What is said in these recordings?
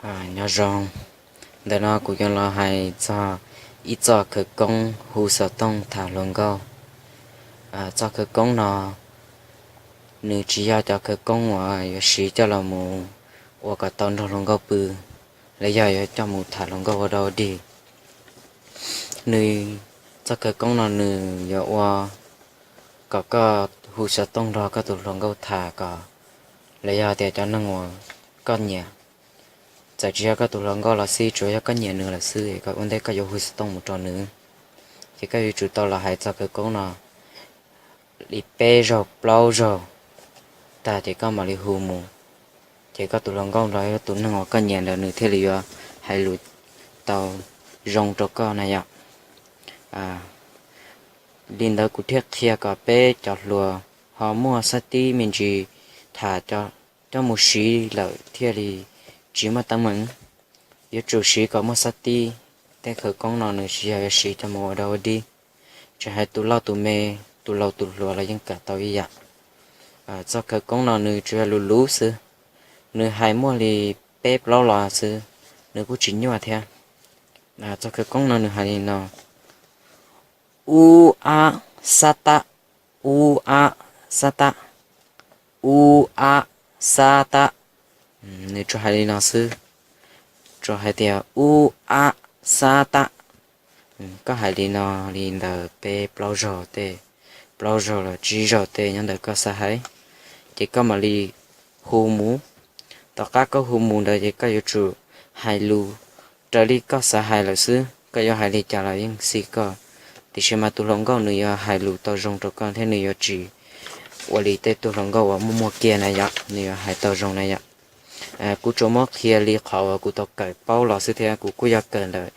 Nyob zoo, ntawm no kuv yuav los hais txog ib txoj khawv koob hu xov tooj tham hluas nkauj. Txoj khawv koob no nws tsis yog cov khawv koob uas yuav siv coj los mus ua kom tau nrog hluas nkauj pw, los yog yuav coj mus tham hluas nkauj ua dog ua dig. Nws, txoj khawv koob no nws yuav ua kom koj hu xov tooj nrog koj tus hluas nkauj tham kom, los yog tias cov neeg uas koj nyiam, txawm tsis yog koj tus hluas nkauj los xij, tsuas yog koj nyiam nws lawm xwb es koj ua ntej koj yuav hu xov tooj mus rau nws, ces koj yuav tsum tau los hais txoj khawv koob no li peb zaug plaub zaug tag ces koj mam li hu mus, ces koj tus hluas nkauj los yog tus neeg uas koj nyiam ntawd nws thiaj li yuav hais lus tau zoo rau koj na yom. Li ntawd kuv thiaj qhia kom peb cov hluas ho muaj xab tib me ntsis tham coj mus siv lawm thiaj li tsis muaj teeb meem. Yuav tsum siv kom muaj xab tib. Tej khawv koob no nws tsis yog yuav siv coj mus ua dog ua dig, tsis hais tus loj tus me, tus laus tus hluas los yeej kawm tau ib yam. Txoj khawv koob no nws tsuas yog luv luv xwb, nws hais muaj li peb plaub los xwb, nws kuj tsis nyuaj thiab. Txoj khawv koob no nws hais li no: ub ab xab tab, ub ab xab tab, ub ab xab tab. Nws tsuas hais li no xwb, tsuas hais tias ub ab xab tab. Koj hais li no li ntawd peb plaub zaug tej, plaub zaug los tsib zaug tej nyob ntawm koj xav hais, ces koj mam li hu mus. Tom qab koj hu mus ntawd ces koj yuav tsum hais lus raws li koj xav hais lawm xwb, koj yuav hais li cas los yeej xij koj. Tiam sis mas tus hluas nkauj nws yuav hais lus tau zoo rau koj thiab nws yuav tsis ua li tej tug hluas nkauj uas muaj muaj kiag na yom, nws yuav hais tau zoo na yom. Kuv tsuas muab qhia li qhov uas kuv tau kawm paub los xwb thiab kuv kuj yog kawm ntawm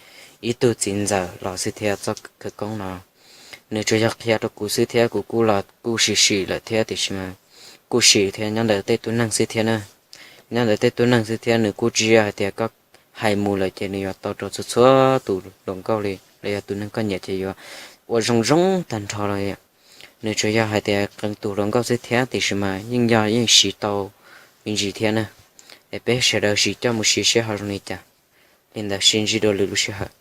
ib tug txiv ntxawm los xwb thiab txoj khawv koob no. Nws tsuas yog qhia rau kuv xwb thiab kuv kuj los kuj sim sim lawm thiab tiam sis mas kuj sim thiab nyob ntawm tej tug neeg xwb thiab na. Nyob ntawm tej tug neeg xwb thiab nws kuj tsis yog hais tias koj hais mus lawm ces nws yuav tau rau txhua txhua tus hluas nkauj li los yog tus neeg koj nyiam ces yuav ua zoo zoo tag nrho los. Nws tsuas yog hais tias qee tus hluas nkauj xwb thiab tiam sis mas yeej yog yeej siv tau me ntsis thiab na. Es peb sawv daws sim coj mus siv seb ho zoo li cas. Li ntawd sib ntsib dua lwm lub sij hawm.